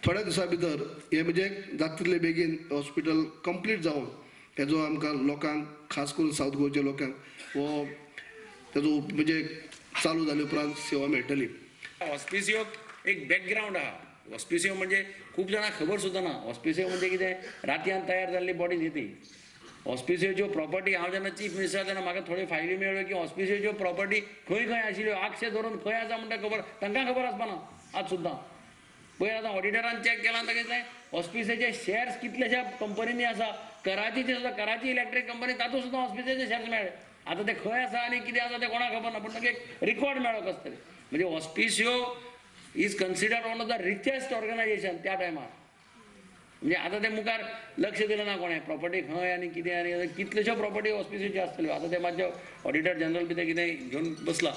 थोड्या दिसां भितर हें म्हणजे जाता तितले बेगीन हॉस्पिटल कंप्लीट जावन हेजो आमकां लोकांक, खास करून सावथ गोंयच्या लोकांक हो तेजो म्हणजे चालू जाले उपरांत सेवा मेळटली. ऑस्पिसियोक एक बॅकग्रावंड आहा. ऑस्पिसियो म्हणजे खूब जाणांक खबर सुद्दां ना. ऑस्पिसियो म्हणजे कितें, रातयान तयार जाल्ली बॉडी न्ही ती. ऑस्पिसियोच्यो प्रॉपर्टी, हांव जेन्ना चीफ मिनिस्टर तेन्ना म्हाका थोड्यो फायली मेळ्ळ्यो की ऑस्पिसियोच्यो प्रॉपर्टी खंय खंय आशिल्ल्यो, आगशे धरून खंय आसा म्हणटा खबर तांकां खबर आसपाना आज सुद्दां. पयर आतां ऑडिटरान चॅक केला, ताणें ऑस्पिसियोचे शेर्स कितल्याश्या कंपनींनी आसा. कराचीचे सुद्दां, कराची इलेक्ट्रीक कंपनी, तातूंत सुद्दां ऑस्पिसियोचे शेर्स मेळ्ळे. आतां ते खंय आसा आनी कितें आसा तें कोणाक खबर ना, पूण ताका एक रिकॉर्ड मेळ्ळो कसो तरी. म्हणजे Hospicio is considered one of the richest organization त्या टायमार. म्हणजे आतां ते मुखार लक्ष दिलें ना कोणें, प्रॉपर्टी खंय आनी कितें आनी कितल्योश्यो प्रॉपर्टी ऑस्पिसियोच्यो आसतल्यो. आतां ते मातशे ऑडिटर जनरल बी ते कितें घेवन बसला.